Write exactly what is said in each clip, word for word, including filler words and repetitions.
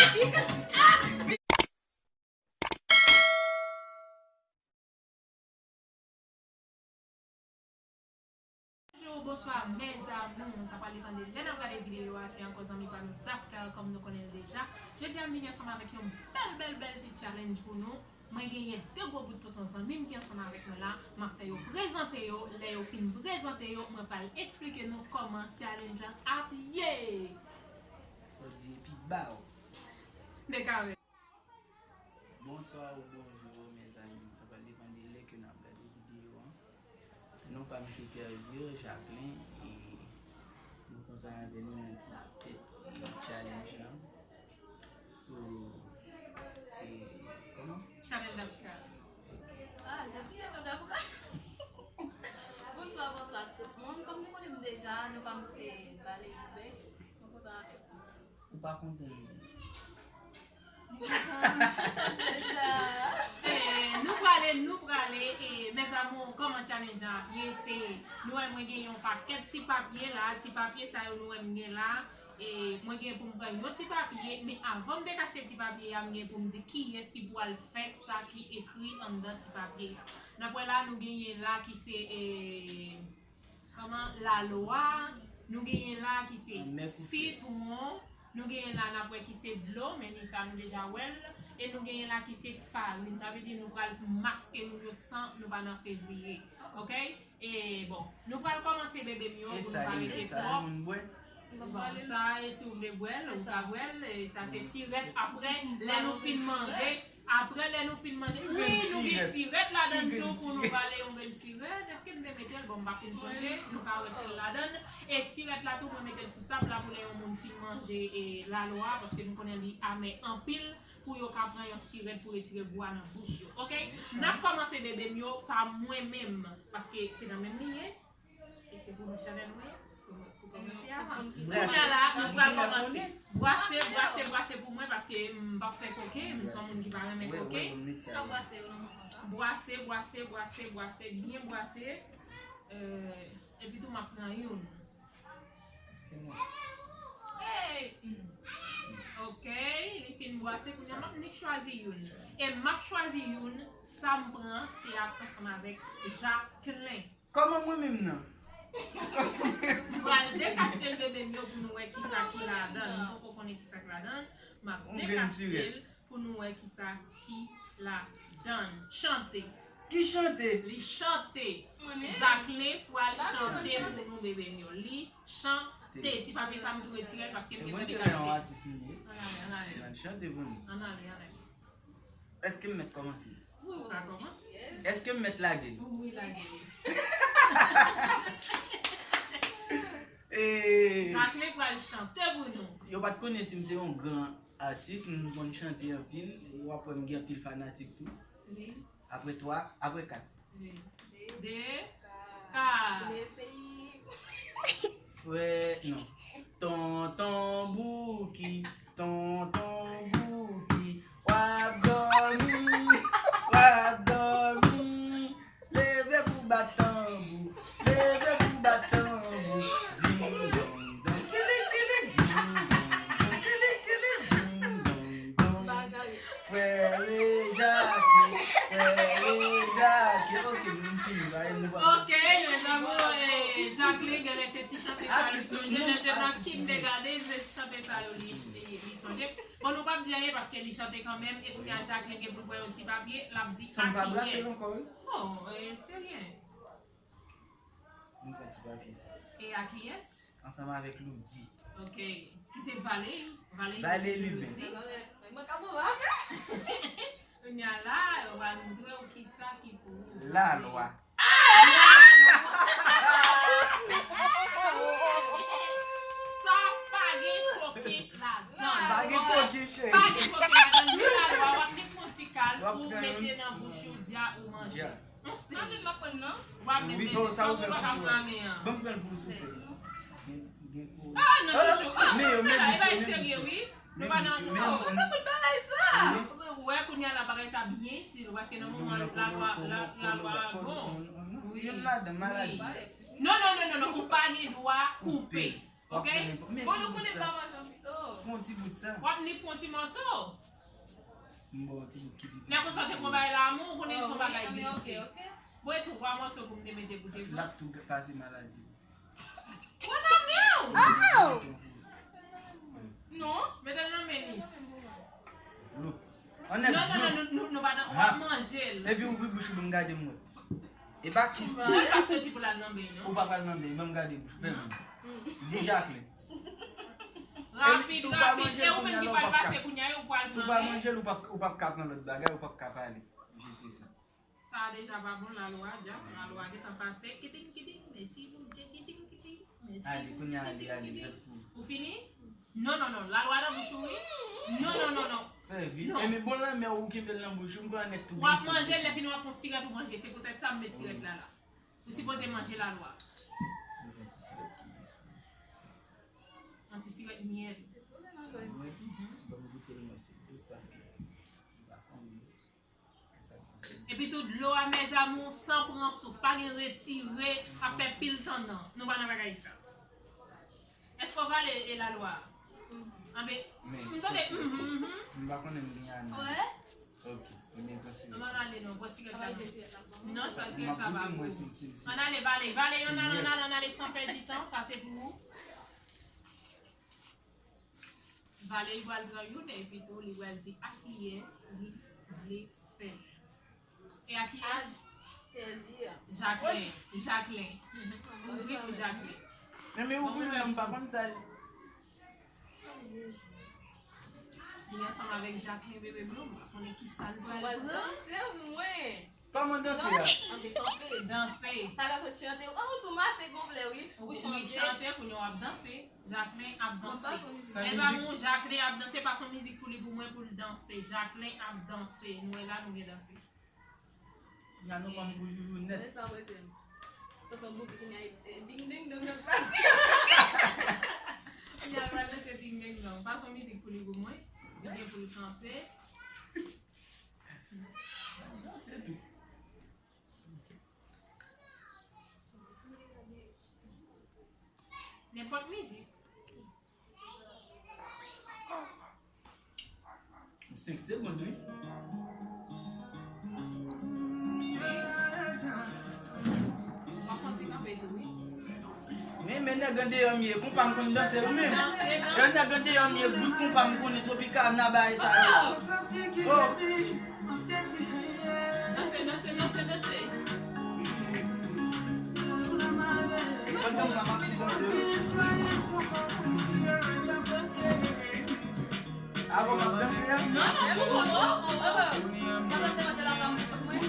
Bonjou, bonswa, mes amours. Sa pral depann de lè n ap gade videyo a, se ankò zanmi pa nou, Dafka, kòm nou konnen l deja. Jodi a, m vini ansanm avèk yon bèl, bèl, bèl ti challenge pou nou. Mwen genyen de gwo bout tonton zanmi m ki ansanm avèk mwen la. M ap fè yo prezante yo. Lè yo fin prezante yo, mwen pral eksplike nou kòman challenge an ap ye. Fò di epi ba w. Dekare. Bonswa ou bonjou, mes amours. Sa pral depann de lè ke n ap gade videyo an. Non pa m se Terzir Jacquelin e nou kontan avè nou nan ti tèt e challenge lan. So, e, kòman? Channel Dafka. Ah, depi yon Dafka. Bonswa, bonswa tout moun. Kòm nou konnen m deja, non pa m se Valerie Bey. Nou kontan avè nou. Ou pa kontan li. Eh, nou prale, nou prale, eh, mes amours, kòman challenge an ap ye? Se, nou wè mwen gen yon pakèt ti papye la, ti papye sa yo nou wè m gen la, e mwen gen pou m pran yon ti papye, men avan m dekache ti papye a, m gen pou m di kiyès ki pral fè sa ki ekri anndan ti papye a. N ap wè la, nou genyen la ki se, eh, kòman, lalwa, nou genyen la ki se sitwon, nou genyen la n ap wè ki se dlo, men ni sa nou deja wè l, e nou genyen la ki se farin. Sa vle di nou pral maske nou yo san nou pa nan fevriye. Oke? E bon, nou pral kòmanse bebe m yo pou nou pa rete twòp. Bon, sa e si w vle bwè l, ou ka bwè l, e sa se sirèt. Apre, lè nou fin manje, apre lè nou fin manje, wi, nou gen sirèt ladan tou pou nou vale yon grenn sirèt. Èske m te mete l? Bon, m pa fin sonje, nou ka wè si l ladan. E sirèt la tou, mwen mete l sou tab la pou lè yon moun fin manje e lalwa, paske nou konnen li amè anpil, pou yo ka pran yon sirèt pou retire gou a nan bouch yo. Oke? N ap kòmanse bebe m yo pa mwen menm, paske se nan men m li ye. E se pou nou chanèl mwen, se mwen pou kòmanse avan. Kounye a la, nou pral kòmanse. Bwase, bwase, bwase pou mwen, paske m p ap fè koke, m se yon moun ki pa renmen koke. Bwase, bwase, bwase, bwase, byen bwase. Euh, epi tou, m ap pran youn. Oke, li fin bwase, kounye a m ap nik chwazi youn. E m ap chwazi youn, sa m pran, se ap ansanm avèk Jacquelin. Kòman mwen menm nan? M pral dekachte l bebe m yo pou nou wè kisa ki ladan l. Nou poko konnen kisa ki ladan l. M ap dekachte l pou nou wè kisa ki ladan l. Chante. Ki chante? Li chante. Jacquelin pral chante pou nou bebe m yo. Li chante. Ti papye sa m tou retire l paske m gentan dekachte. Ann ale, ann ale. Ann ale, ann ale. Èske m mèt kòmanse? Wi, ou ka kòmanse. Èske m mèt lage l? Wi, lage l. E Jacquelin pral chante pou nou. Yo pa t konnen si m se yon gran atis, m konn chante anpil. W ap wè m gen anpil fanatik tou. Wi. Apre twa, apre kat. Wi. De, kat. Frè, non. Tonton Bouki, Tonton Bouki, w ap dòmi, w ap dòmi. Leve pou bat tanbou, leve pou bat tanbou. Ding dong dong, kilik kilik, ding dong dong, kilik kilik, ding dong dong. Frè Jacquelin, frè Jacquelin. Ok, nou fin, ba, nou pa. Ok, mes amours, eh, Jacquelin, genlè se ti chante sa li sonje, lè l te nan kindergarten, se ti chante sa yo li, li, li sonje. Bon, nou p ap di anyen paske li chante kanmenm, e kounye a Jacquelin gen pou l pran yon ti papye, l ap di a kiyès. San m pa brase l ankò, wi. Bon, eh, se ryen. M pran ti papye sa. E a kiyès? Ansanm avèk Loudy. Ok. Ki se Valery? Valery. Valery menm. Loudy. Mwen ka pran papye. Kounye a la, yo va montre w kisa ki pou ou. Lalwa. Lalwa. Sa pa gen koke ladan. Pa gen koke, cheri. Pa gen koke ladan. Ni lalwa, w ap met yon ti kal ou mete nan bouch ou, di a ou manje. Mwen menm m ap pran nan. Wi, bon, sa ou fè pou mwen. Ban m pran l pou ou, souple. Gen, gen kou. Ah, non, chouchou. Ah, men yo, men e pa serye, wi. Nou pa nan, non. Sa kout bagay sa? Ou wè, kounye a la, bagay sa byen itil, paske nan moman lalwa, lalwa bon. Wi. Youn ladan, maladi. Non, non, non, non, non, ou pa gen dwa koupe. Ok? Bon, nou konnen sa manje anpil. Oh. Pran yon ti bout sa. W ap ni pran yon ti mòso. M ba w yon ti bout ki pi piti. Lè konsa w te pran bagay la, amou, ou konnen se yon bagay difisil. Bon, e twa mòso pou m te mete pou te. L ap tou pase maladi. Pran nan men w! Oh! Non. Mete l nan men li. Vlo. Annèk vlo. Non, non, non, nou, nou, nou pa nan, w ap manje l. Epi ouvri bouch ou pou m gade m wè. E pa kif ki. Li p ap soti pou l al nan beny, non. Ou pa pral nan beny, ban m gade bouch ou. Fè menm. Di Jacqueline. Rapid, rapid. E ou menm ki pral pase kounye a, ou pral nan beny. Si w pa manje l, ou p ap, ou p ap ka pran lòt bagay, ou p ap ka pale. Jete sa. Sa a deja pa bon, lalwa, dja. Lalwa gentan pase. Kiting, kiting, mèsi, Bondye, kiting, kiting, mèsi, Bondye, kiting, kiting. Ale, kounye a, ale, ale, fèt pou ou. Ou fini? Non, non, non, lalwa nan bouch ou, wi. Non, non, non, non. Fè vit. Non. Enben, bon, lanmè, ou kenbe l nan bouch ou, m kwè nèt tou. W ap manje l, lè fini w ap pran sirèt ou manje. Se poutèt sa m met sirèt la la. Ou sipoze manje lalwa. Yon ti sirèt ki pi sou. Yon ti sirèt myèl. Sa mwen, ban m goute l, mwen, se dous paske m pa konn. Epi tou, dlo a, mes amours, san pran souf, pa gen retire, ap fè pil tan nan. Nou pa nan bagay sa. Èske w vale e lalwa? Anben, m tande, mhm, mhm. M pa konnen m gen ane. Wè? Ok, ebyen, atann. Ann ale non, pran sirèt la non. Non, sa, sirèt sa pa pou ou. Ann ale, vale, vale, ann ale, ann ale, ann ale, san pèdi tan, sa se pou ou. Valery pral pran youn, epi tou li pral di a kiyès li vle fè. E a kiyès? Jacqueline. Jacqueline. Ouvri pou Jacqueline. Men, men ouvri l non, m pa konn sa. Li ansanm avèk Jacqueline, bebe blou, m pa konnen kisa l pral pran. Mwen danse, mwen. Kòman danse a? Danse. Talè se chante. Ou tou mache konplè, wi. Ou chante. Wi, chante, kounye a w ap danse. Jacqueline ap danse. Mes amours, Jacqueline ap danse, pase yon mizik pou li pou mwen pou l danse. Jacqueline ap danse. Nou wè la, nou gen danse. Kounye a nou konn pou joujou nèt. Tonton Bouki kounye a, eh, ding ding dong dong. Kounye a l pral danse ding ding dong. Pase yon mizik pou li pou mwen. Li gen pou l kanpe. Danse tou. Nenpòt mizik. Senk segonn, wi. W ap fè yon ti kanpe tou, wi. Men, men nèg andeyò m ye, konpa m konn danse, wi menm. Danse, danse. Yon nèg andeyò m ye, bout konpa m konnen, Tropikana bay sa yo. Oh! Oh! Danse, danse, danse, danse. Pandan m ap danse, wi. Avan m ap danse a? Non, non, non, non, non. Pandan m te mande la pa pou mwen.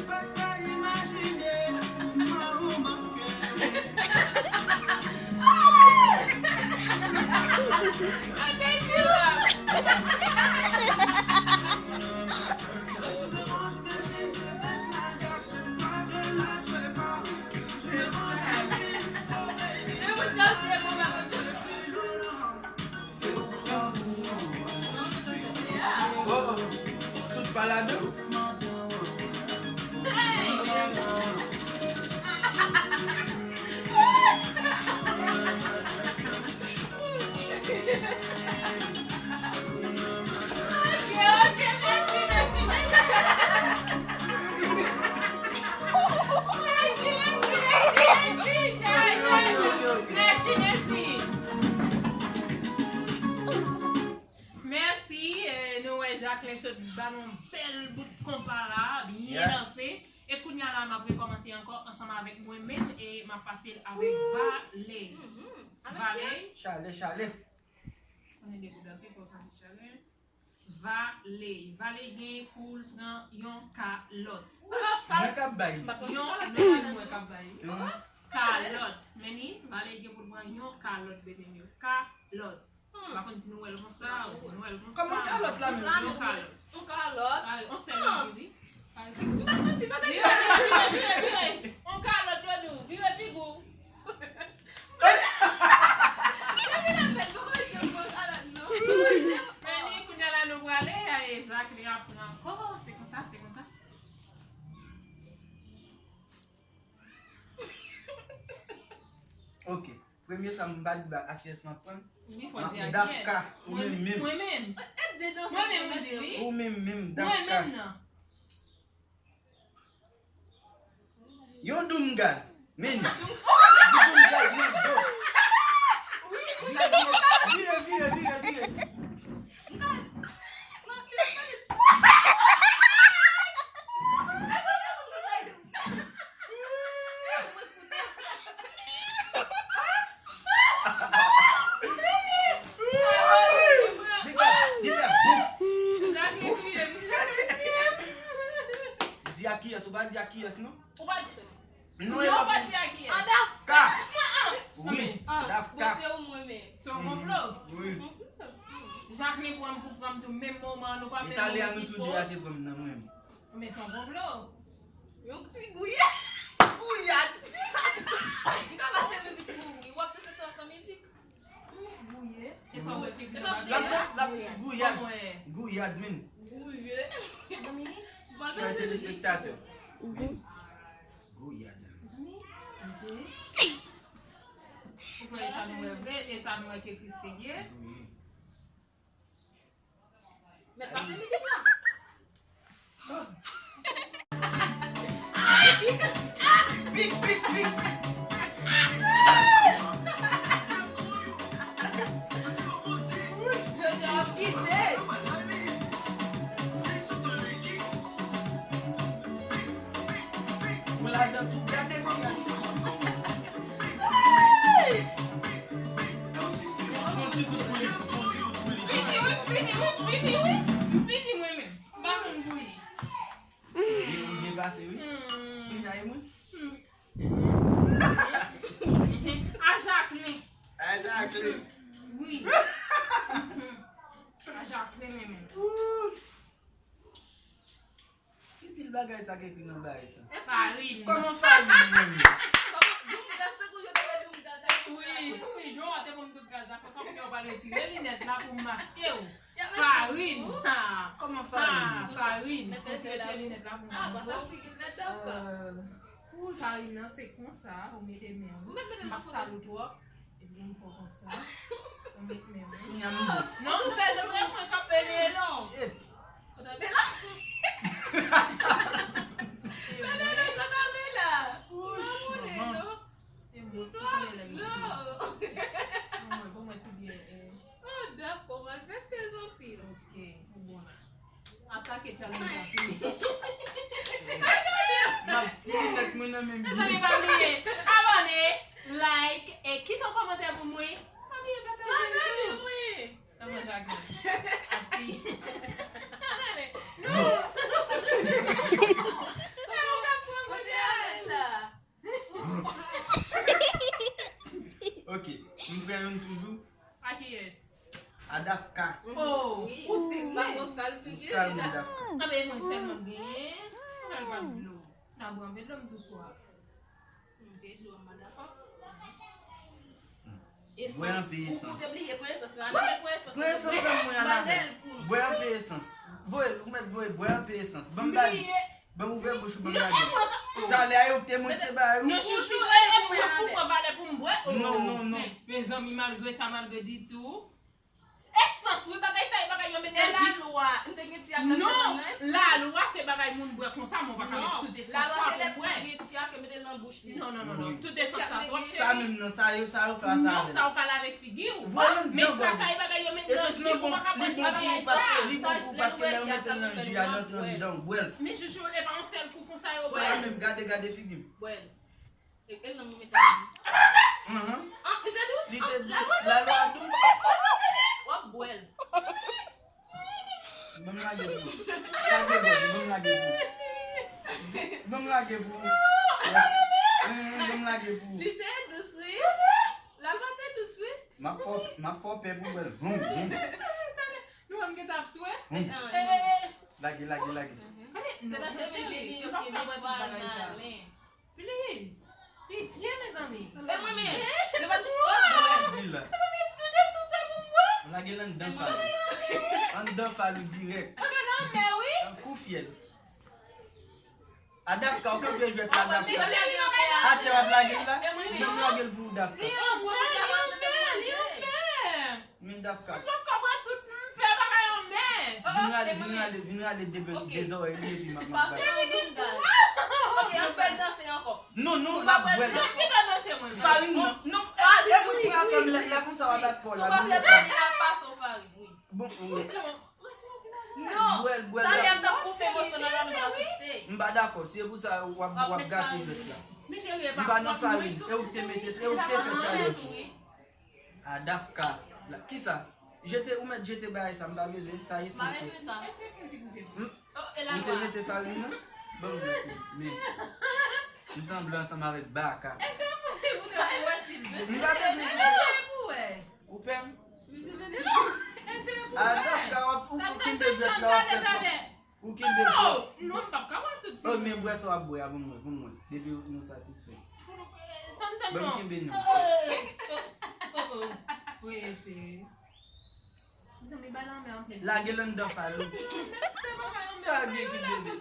Oh, tout pa ladan. Ok, ok, mèsi, mèsi, mèsi. Mèsi, mèsi, mèsi, mèsi. Ya, ya, ya. Mèsi, mèsi. Mèsi, eh, nou wè Jacqueline sot ba nou yon bèl bout konpa la, byen danse. E kounye a la, m ap rekòmanse ankò ansanm avèk mwen menm e m ap pase l avèk Vale. Vale. Chale, chale. Konnen depi w danse, fò w santi chalè. Vale. Vale gen pou l pran yon kalòt. Mwen k ap bay li. Yon, men mwen k ap bay li. Kalòt. Men ni, Vale gen pou l pran yon kalòt, bebe m yo. Kalòt. M pa konn si nou wè l konsa, ou nou wè l konsa. Kòman kalòt la menm? Yon kalòt. Yon kalòt. Ay, yon sèl wi. Vire, vire, vire, vire. Yon kalòt, yo di w. Vire figi w. Meni, kounye a la nou prale, ay, Jacqueline ap pran ankò. Se konsa, se konsa. Ok. Premye sa m pa di ba akiyès m ap pran. Wi, fò di akiyès. Dafka, ou menm menm. Mwen menm. Mwen menm, ou di wi. Ou menm menm, Dafka. Mwen menm nan. Yon doum gaz. Men. Yon doum gaz, men. Vire, vire, vire, vire. Li fè, li fè bouf. Di akiyès, ou pa di akiyès non. Ou pa di. Non, e pa di akiyès. Dafka. Wi, Dafka. Bon, se ou mwen men. Se yon konplo. Wi. Jacqueline pran m pou pran m tou menm moman, nou pa menm moun. Italyan nou tou de a te pran m nan mwen. Men se yon konplo. Yon ti gouyad. Gouyad. M ka pase mizik pou ou. W ap danse sa san mizik. Gouye. E sa w wè ki pi anba. L ap, l ap gouyad. Gouyad, men. Gouye. Chè telespektatè. Gouyad. Ou kwè e sa nou wè vre? E sa nou wè ke Christie ye? Gouye. Mèt pase mizik la. Pik, pik, pik. Yo, yo ap kite. Ou ladan tou, gade fi a. Fon ti kout pou li, fon ti kout pou li. Fini wi, fini wi, fini wi. Fini mwen menm. M pa konn pou li. Li konn byen pase wi. Hmm. Li jayi mwen. Hmm. A Jacqueline. A Jacqueline. Wi. A Jacqueline menm. Ki pil bagay sa k ekri nan bagay sa? Farin. Kòman farin menm? Kòman doum gaz, tankou yo te wè doum gaz la konsa. Wi, wi, yo te ban m tout gaz la konsa, kounye a w pral retire linèt la pou m maske w. Farin. Ha. Kòman farin? Ha, farin. Fò w retire linèt la pou m maske w. Farin nan se konsa, ou mete men w. M ap sal ou twòp. Epi m fè konsa. Ou met men w. Kounye a m bon. Non, ou fè de mwen mwen k ap fè de non. Shit. Ou tande la? Tande la, tande la. Wouch, manman. Bonswa. Non. Mwen, bon, mwen sou byen, eh. Oh, dakò, malfektèz anpil. Ok, ou bon la. Atake challenge la fini. M ap tire nèg mwen nan menm byen. Mezanmi, pa bliye abòne, like, e kite yon kòmantè pou mwen. Pa bliye pataje videyo. Pataje mwen. Nan mwen Jacqueline. Api. Pataje. Non. Kote ale la? Ok, m pran youn toujou. A kiyès? A Dafka. Oh, ou se mwen. Ou sal moun Dafka. Anben mwen sèlman m genyen. Mwen pa dlo. Nan bwè anpil dlo, m tou swaf. M vle dlo, m pa dakò. Bwè anpe esans. Ou te bliye pran esans lan. Pran esans lan mwen a ladan. Bwè anpe esans. Voye, ou mèt voye bwè anpe esans. Ban m ba li. Ban m ouvè bouch ou, ban m lage. Talè a yo te mwen te ba yo. Non, chouchou, e, e pou, pou pran valè pou m bwè. Non, non, non. Mezanmi, malgre sa, malgre di tou. Esans, wi, bagay sa, e bagay yo met nan ji. E lalwa, m te gen ti ak nan men. Non, lalwa se bagay moun bwè konsa, men w pa ka met tout esans sa pou bwè. Lalwa se lè pou gen ti ak yo mete nan bouch li. Non, non, non, non, tout esans sa twòp cheri. Sa menm nan, sa yo, sa yo fè a sa avè l. Non, sa w ka lave figi w. Voye l anndan gòj ou. Men sa, sa e bagay yo met nan ji pou w pa ka pran bagay sa. Li bon pou ou paske lè yo mete l nan ji a, l antre anndan, w bwè l. Men chouchou, e pa yon sèl kou konsa yo bwè l. Sa menm, gade, gade figi m. Bwè l. E, e nan mwen mete nan. Ahan. An, li te dous. Li te dous. Lalwa dous. W ap bwè l. Ban m lage pou ou. Lage bò, ban m lage pou ou. Ban m lage pou ou. Ban m lage pou ou. Li te dous, wi. Lalwa te dous, wi. M ap fè w, m ap fè w pè pou w bwè l. Hum, hum. Nou menm ki t ap swe. Hum. E, e, e. Lage, lage, lage. Se nan cheve jeni yo ki mechwa nan len. Please. Pitye, mezanmi. E mwen menm. Yo pa t pran bwè. Di la. Mezanmi, tout esans sa pou m bwè. Lage l anndan fal ou. Anndan fal ou dirèk. Mwen nan mè, wi. Tankou fyèl. A Dafka, ou kanpe jwèt la, Dafka. Atè w ap lage l la? Ban m lage l pou ou, Dafka. Dafka. M pap ka bwè tout, m pè bagay an mè. Vin rale, vin rale, vin rale de, de zòrèy li epi m ap, m ap bay. Ok, ann fè l danse ankò. Non, non, m ap bwè l. Non, pito danse mwen. Farin, non, non, e, e mwen ki pa fè m la, la konsa w ap bat kò la. Bon, bwè l, bwè l. Talè m t ap koupe moso nan la, nou pa asiste. M pa dakò, se pou sa w ap, w ap gate jwèt la. M pa nan farin, e ou k te mete, e ou k te fè challenge. A Dafka. Kisa? Jete, ou mèt jete bagay sa, m pa bezwen sa, esansyèl. Ou te mete farin nan? Ban m jete. Men, m tanble ansanm avèk baka. M pa bezwen koute. Ou pè m? A Dafka, w ap, ou kenbe jwèt la, w ap fè twòp. Ou kenbe twòp. Non, m p ap ka bwè tout ti. Oh, men bwè sa w ap bwè a pou mwen, pou mwen. Depi nou satisfè. Ban m kenbe non. Lage l anndan fal ou. Sa gen ki bezwen.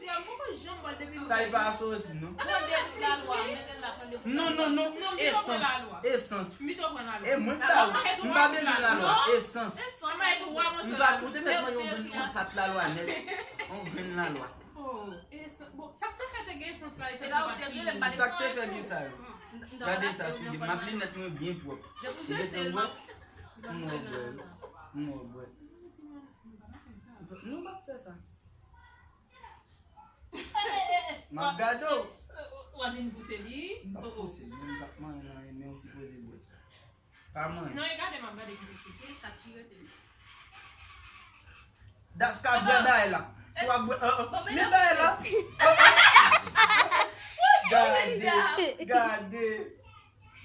Sa e pa asosi non. Non, non, non. Esans. Esans. E mwen m pa, m pa bezwen lalwa. Esans. M pa, ou te mèt mwen yon grenn, yon pat lalwa nèt. Yon grenn lalwa. Oh, esans. Bon, sa k te fè te gen esans la, esans la pa t fini. Sa k te fè gen sa yo? Gade sa figi m. M ap linèt mwen byen pwòp. Ou gentan wè? M wè bwè. M wè bwè. Nou p ap fè sa. M ap gade w. W ap vin pouse li. M p ap pouse li, m p ap manyen nan men w sipoze bwè. Pa manyen. Non, e gade m ap gade ki te koute, sa ki rete. Dafka bwè bagay la. Si w ap bwè, oh, oh, men bagay la. Oh, oh. Gade, gade.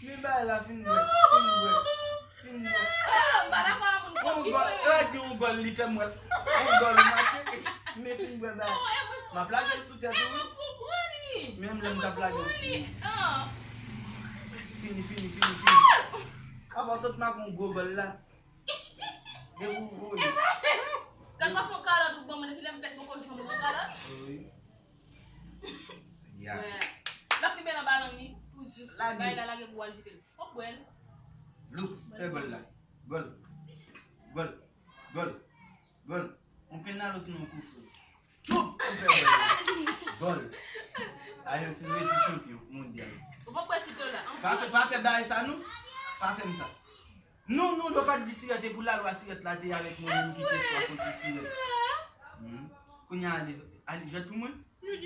Men bagay la fin bwè, fin bwè, fin bwè. On gòl, e di on gòl li fè m wè. On gòl make, men fin bwè bagay. M ap lage l sou tèt ou wi. Menm lè m t ap lage l. Fini, fini, fini, fini. Apa sot make on gwo gòl la. Depi ou vole. Gad gason kalòt ou ban mwen depi lè m fèt mwen poko janm pran kalòt. Wi. Ya. Wè. L ap limen nan balang li pou jis bay la lage pou w al jete l. Fòk bwè l. Lou, fè gòl la. Gòl. Gòl. Gòl. Gòl. On pil nan los nan kou fre. Tchoup! Ou fè gòl. Gòl. Ayiti resi chanpyon mondyal. Ou pa kwè ti dola. Pa fè, pa fè bagay sa non. Pa fè m sa. Non, non, yo pa t di sirèt, e pou lalwa sirèt la te avèk mwen menm ki te swaf yon ti sirèt. Hmm. Kounye a, ale, ale, jwèt pou mwen. Hmm.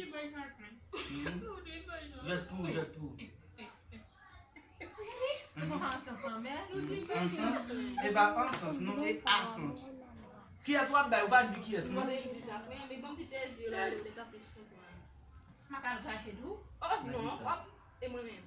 Jwèt pou ou, jwèt pou ou. Hmm. Ansans, e pa ansans, non, e asans. Kiyès w ap bay, ou pa di kiyès, non. M ap al kache tou. Oh, non, w ap, e mwen menm.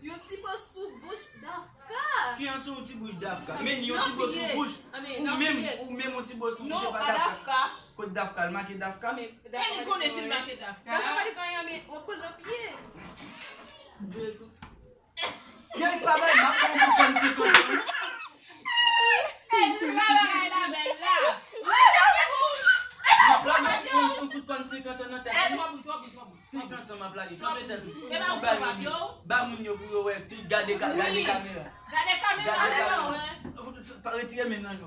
Yon ti bo sou bouch Dafka. Ki an sou yon ti bouch Dafka? Men yon ti bo sou bouch. Ou menm, ou menm yon ti bo sou bouch, e pa Dafka. Kot Dafka? L make Dafka? E li konnen si l make Dafka. Dafka pa di anyen, men w ap pran nan pye. Gèy pa bay, m ap fè yon kout pàn senkant an. M ap lage yon kout pàn senkant an nan tèt li. Senkant an m ap lage. Kanpe tèt ou. Bay moun yo pou yo wè. Tout gade ka-, gade kamera. Gade kamera. Retire men nan je w.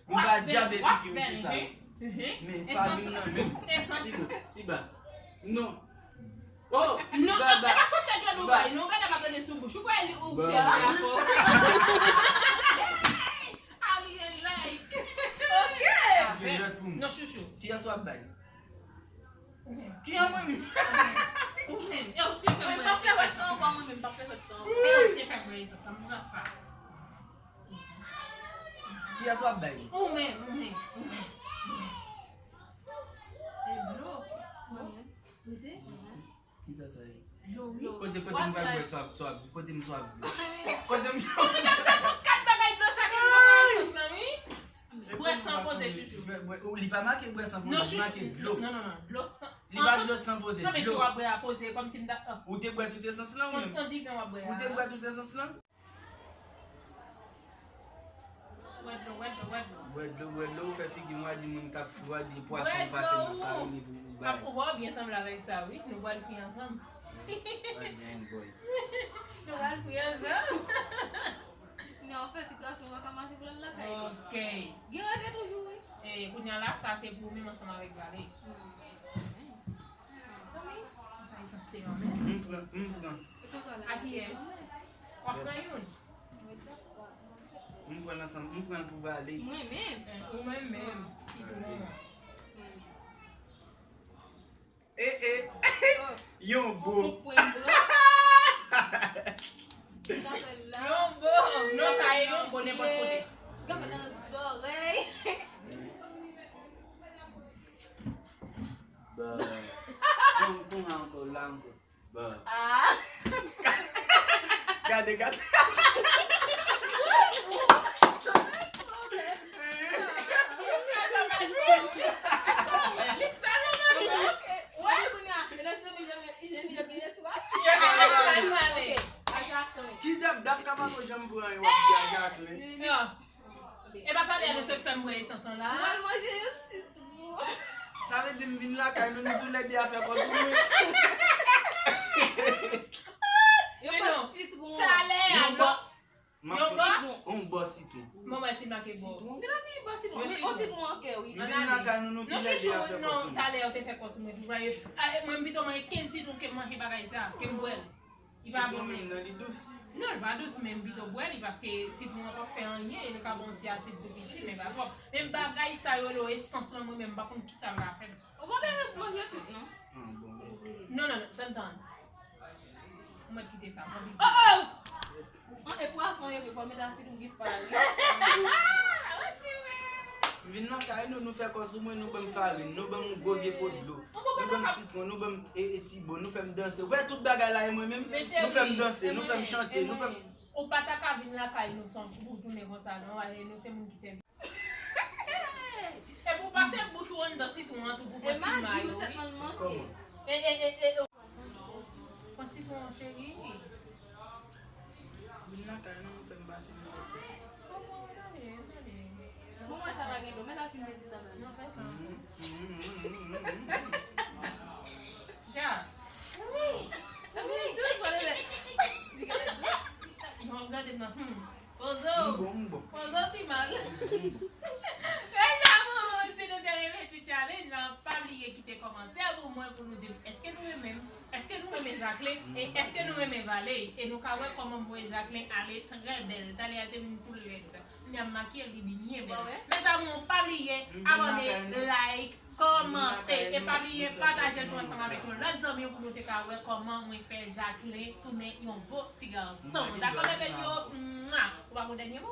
M pa djab e figi w pou sa. Men farin nan menm. Ti ba, ti ba. Non. Oh, non, baba. E pa kontèt yo nou bay, non, gade pa gade sou bouch. Ou kwè li ou kwè li ankò? Ariel like. Ok. Jwèt pou mwen. Non, chouchou. Kiyès w ap bay? Ki an mwen menm? Ou menm. E ou te fè mwen. M pa fè wè sa ankò, mwen menm, m pa fè wè sa ankò. E ou te fè mwen sa, m pran sa. Kiyès w ap bay? Ou menm, ou menm, ou menm, ou menm. E dlo. Mwen. Mete. Kisa sa ye? Dlo, wi. Kote, kote m pral bwè swaf, swaf, kote m swaf dlo? Kote m swaf dlo? Ou t ap tann pou kat bagay dlo sa ki nan konesans lan, wi. Bwè san poze, chouchou. Bwè, bwè, ou, li pa make bwè san poze, li make dlo. Non, non, non, dlo san. Li pa dlo san poze, dlo. Non, men si w ap bwè a poze, kòmsi m ta, ah. Ou te bwè tout esans lan, ou menm? On, on diven w ap bwè a. Ou te bwè tout esans lan? Bwè dlo, bwè dlo, bwè dlo. Bwè dlo, bwè dlo, ou fè figi m, w a di moun k ap fri, w a di pwason pase nan farin epi ou bay. Ap, ou wè w byen sanble avèk sa, wi. Nou pral fri ansanm. Bad man boy. Nou pral fri ansanm. Nan fè ti gason pa ka mache pral lakay li. Ok. Gen rete toujou, wi. E, kounye a la, sa se pou ou menm ansanm avèk Vale. Hmm. Zanmi. Sa esans te an men. M pran, m pran. E konsa la. A kiyès? W ap pran youn? M pran ansanm, m pran pou Vale. Mwen menm. Eh, ou menm menm. Si tou non. Mwen menm. E, e. Yon bo. Yon bo. Yon bo. Non, sa e yon bo nenpòt kote. Gade nan zòrèy. Bon. Kon, kon ankò, la ankò. Bon. Ah. Gade, gade. Ki dap, dap ka pa janm pran yon ap di a Jacqueline. E pa talè nou sot fè m bwè esans lan la. Mwen manje yon sitwon. Sa vle di m vin lakay nou, nou toulède a fè kò sou mwen. Yon bò sitwon. Talè a, yon bò. Yon bò? Yon bò sitwon. Mwen wè si make bò. Sitwon? Gen la gen yon bò sitwon. Men yon sitwon an kè, wi. M vin lakay nou, nou toulède a fè kò sou mwen. Talè a ou te fè kò sou mwen tou. Mwen pito manje kenz sitwon ke m manje bagay sa, ke m bwè l. Li pa bon menm. Sitwon menm nan li dous. Non, li pa dous, men m pito bwè li paske sitwon an p ap fè anyen, e li ka ba w yon ti asid tou piti, men pa twòp. Men bagay sa yo rele esans lan, mwen menm, m pa konn kisa l ka fè m. Ou pa bezwen manje tout, non? Ah, bon, mèsi. Non, non, non, tann, tann. Ou mèt kite sa, mwen pito. Oh, oh! An, e pwason ye, wi, fò met asid ou gif pa li. M vin nan kay nou, nou fè kò sou mwen, nou ban m farin, nou ban m yon gwo vye po dlo, nou ban m sitwon, nou ban m, e, e, ti bo, nou fè m danse. Ou wè tout bagay la e mwen menm? Nou fè m danse, nou fè m chante, nou fè m. Ou pa ta ka vin lakay nou san pou tounen konsa, non, e nou se moun ki sèvi. Epi w pase bouch ou anndan sitwon an tou pou pran ti mayo, wi. Kòman? E, e, e, e, e. Pran sitwon an, cheri. Vin lakay nou, nou fè m pase mizè. Bon, mwen sa pa gen dlo, men la fin mezi sa pa. Non, fè sa. Ja. Wi. Epi, dous, bon, lè. Non, gade m nan. Hmm. Pozo. M bon, m bon. Pozo ti mal. Mes amours, si nou te renmen ti challenge lan, pa bliye kite kòmantè pou mwen pou nou di m èske nou renmen m, èske nou renmen Jacqueline, e èske nou renmen Valery. E nou ka wè kòman m wè Jacqueline ale trè bèl. Talè a te vin tou lèd. Kounye a m makiye li byen bèl. Mes amours, pa bliye abòne, like, kòmante, e pa bliye pataje l tou ansanm avèk yon lòt zanmi w pou nou te ka wè kòman mwen fè Jacqueline tounen yon bo ti gason. Dakò, bebe m yo? Mwa! Ou pa gon dènye mo?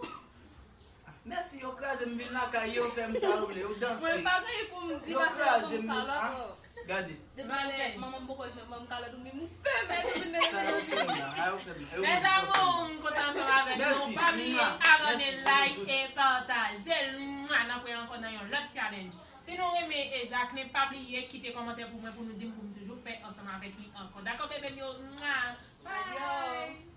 Mèsi, yo kraze m vin lakay, yo fè m sa yo vle, yo danse. Mwen pa gen pou m di paske yo ban m kalòt. Gade. Depi m fèt, manman m poko janm ban m kalòt, ou menm ou pèmèt ou vin mete. Sa yo fè m la, sa yo fè m la. Mes amours, m kontan ansanm avèk nou. Pa bliye abòne, like e pataje l. Mwa! N ap wè ankò nan yon lòt challenge. Si nou renmen e Jacqueline, pa bliye kite kòmantè pou mwen pou nou di m pou m toujou fè ansanm avèk li ankò. Dakò, bebe m yo? Mwa! Bye!